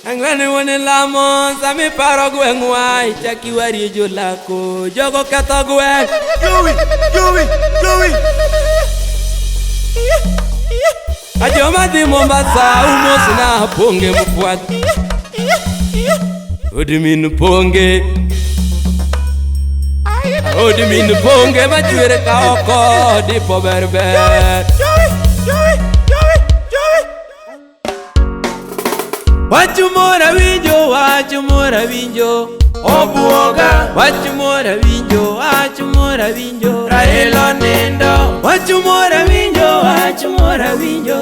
Ang'wen wuon lamo sami paro gweng'wa ichaki warie jolako jogo ketho gweng'. Joey, Joey, Joey. Ajoma dhi Mombasa umosna ponge mufwath. Od min ponge. Od min ponge machwere ka oko dipo ber ber. Joey, Joey, Joey, Joey. Wach moro awinjo, wach moro awinjo, Obuoga. Wach moro awinjo, wach moro awinjo, Raila nindo. Wach moro awinjo, wach moro awinjo,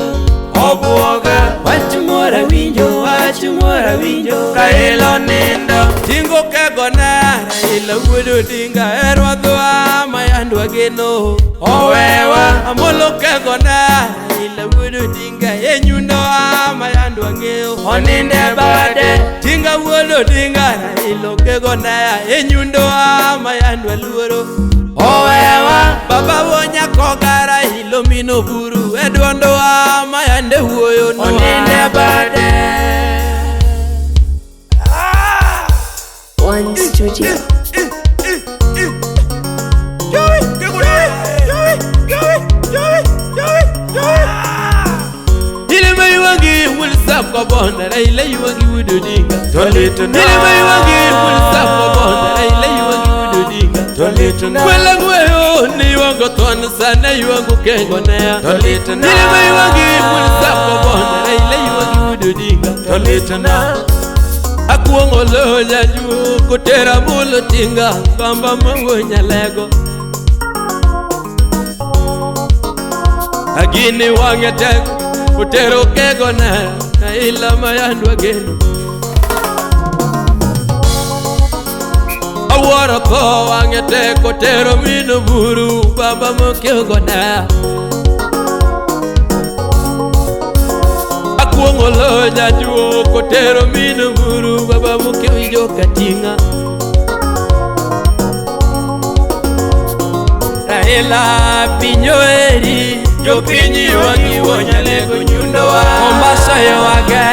Obuoga. Wach moro awinjo, wach moro awinjo, Raila nindo. Tingo kego na Raila wuod Odinga erwadhwa mayandwa geno. Owewa. Amolo kego na Raila wuod Odinga e nyundowa mayandwa ng'eyo. Oninde bade. Tinga wuod Odinga Raila okego na e nyundowa mayandwa luoro. Owewa. Baba wo nyakoga Raila mino buru e duondowa mayande wuoyo nwa. Oninde bade. One Studio. Joey, Joey, Joey, Joey, Joey, Joey, Joey. Ilima yuangi wul sap ko bonda Raila yuangi wuod Odinga. Tolitna. Ilima yuangi wul sap ko bonda Raila yuangi wuod Odinga. Tolitna. Kwela ngweyo ni yuango thon sana yuango kengo nea. Tolitna. Ilima yuangi wul sap ko bonda Raila yuangi wuod Odinga. Tolitna. Akuong'o lo jajuo kotera mulo tinga bamba mawuo nyalego. Agini wang'e tek otero kego ne Raila mayandwa geno. Awuoro tho wang'e tek otero mino buru baba mokego ne. Akuong'o lo jajuo kotero mino buru baba mokeo joka tinga. Raila piny oeri Jopiny yuagi wonyalego nyundowa. Mombasa ywage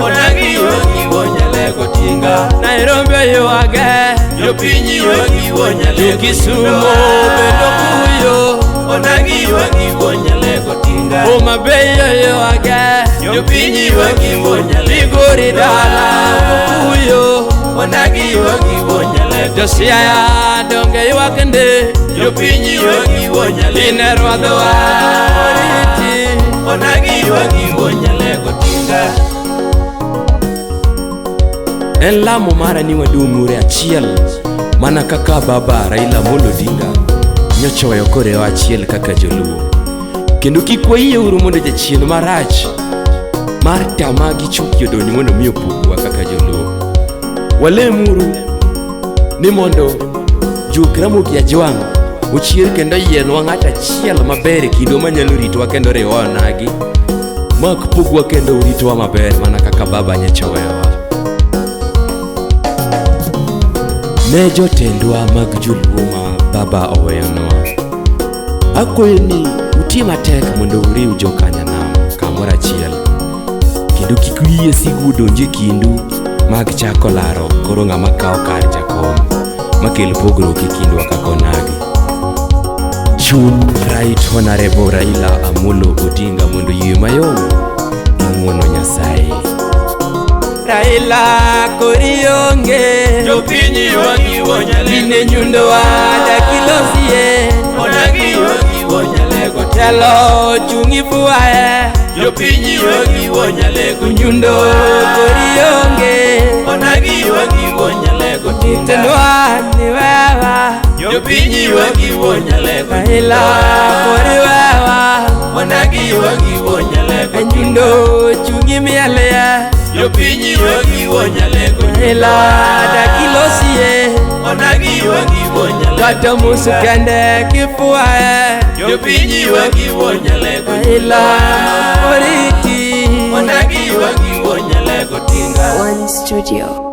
Onagi yuagi wonyalego tinga. Nairobi ywage Jopiny yuagi wonyalego Kisumu nyundowa. bende kuyo Onagi yuagi wonyalego tinga. Homa Bay ywage Jopiny yuagi wonyalego Migori dala kuyo Onagi yuagi wonyalego Josiaya donge ywak ndi Jopiny yuagi wonyalego Ine rwadhowa oriti Onagi yuagi wonyalego tinga. En lamo mara ni wadumure achiel mana kaka baba Raila Amolo Odinga nyocha oweyo korewa achiel kaka joluo. Kendo kik wayieuru mondo jachien marach mar tama gi chuki odonj mondo mi opogwa kaka joluo. Walemuru ni mondo juok Ramogi Ajwang' ochier kendo oyienwa ng'at achiel maber e kindwa manyalo ritowa kendo riwowa onagi mak pogwa kendo ritowa maber mana kaka baba nyocha oweyowa. Ne jotendwa mag joluo ma baba oweyonwa, akwayo ni uti matek mondo uriw jokanyanam kamoro achiel kendo kik uyie sigu odonj e kindu mag chako laro koro ng'ama kawo kar jakom makel pogruok e kindwa kaka onagi. Chuny Right Honorable Raila Amolo Odinga mondo yie mayom gi ng'uono Nyasaye. Raila kori onge Jopiny yuagi wonyalego Ine nyundowa dakilosie Onagi yuagi wonyalego Telo chungi fuae Jopiny yuagi wonyalego Nyundo kori onge Onagi yuagi wonyalego tinga. Tenwa ni wewa Jopiny yuagi wonyalego Raila kori wewa Onagi yuagi wonyalego Nyundo chungi mielie Jopiny yuagi wonyalego Raila dakilosie Onagi yuagi wonyalego Kata musu kende kifuae Jopiny yuagi wonyalego Raila oriti Onagi yuagi wonyalego tinga. One Studio.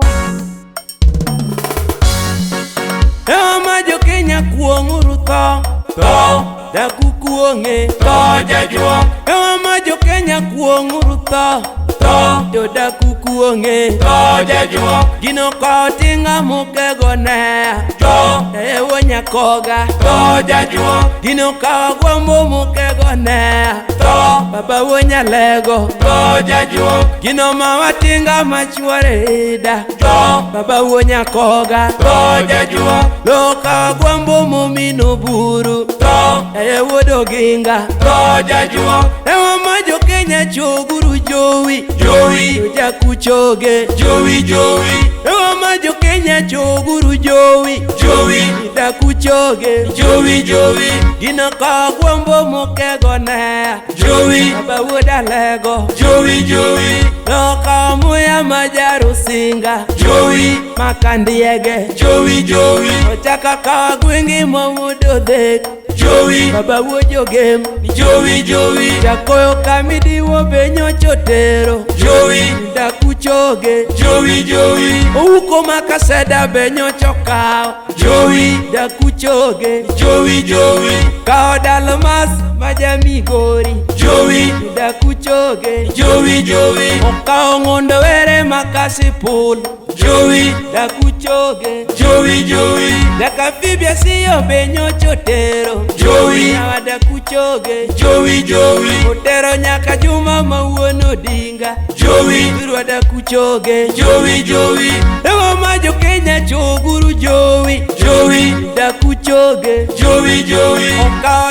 Ewa ma jo-Kenya kuong'uru tho Tho. Daku kuong'e Tho jajuok. Ewa ma jo-Kenya kuong'uru tho Tho. To dakuku ong'e. Tho jajuok. Gino kawo tinga mukego ne. Tho. Ewo nyakoga. Tho jajuok. Gino kawo gwambo mukego ne. Tho. Baba wuo nyalego. Tho jajuok. Gino mawatinga machuore ida. Tho. Baba wuo nyakoga. Tho jajuok. Loka gwambo momino buru. Tho. Eye wuod Oginga. Tho jajuok. Ewa ma jo Kenya choguru jowi. Jowi. To jakuchoge. Jowi jowi. Ewa ma jo Kenya choguru jowi. Jowi. Dakuchoge. Jowi jowi. Gino ka gwambo mukego ne. Jowi. Baba wuod Alego. Jowi jowi. Loka muya majarusinga. Jowi. Makandiege. Jowi jowi. Ochaka kawa gwengi mawuod odhek. Jowi. Baba wuod jogem. Jowi jowi. Jakoyo kamidiwo be nyocha otero. Jowi. Dakuchoge. Jowi jowi. Ouko makaseda be nyocha okawo. Jowi. Dakuchoge. Jowi jowi. Kawo Dalmas majamigori. Jowi. Dakuchoge. Jowi jowi. Okawo ng'ondo were makasipul. Jowi. Dakuchoge. Jowi jowi. Dakafibia siyo be nyocha otero. Jowi. Nyawa dakuchoge. Jowi jowi. Otero nyaka Juma ma wuon Odinga. Jowi. Birwa dakuchoge. Jowi jowi. Ewa ma jo Kenya choguru jowi. Jowi. Dakuchoge. Jowi jowi. Okawo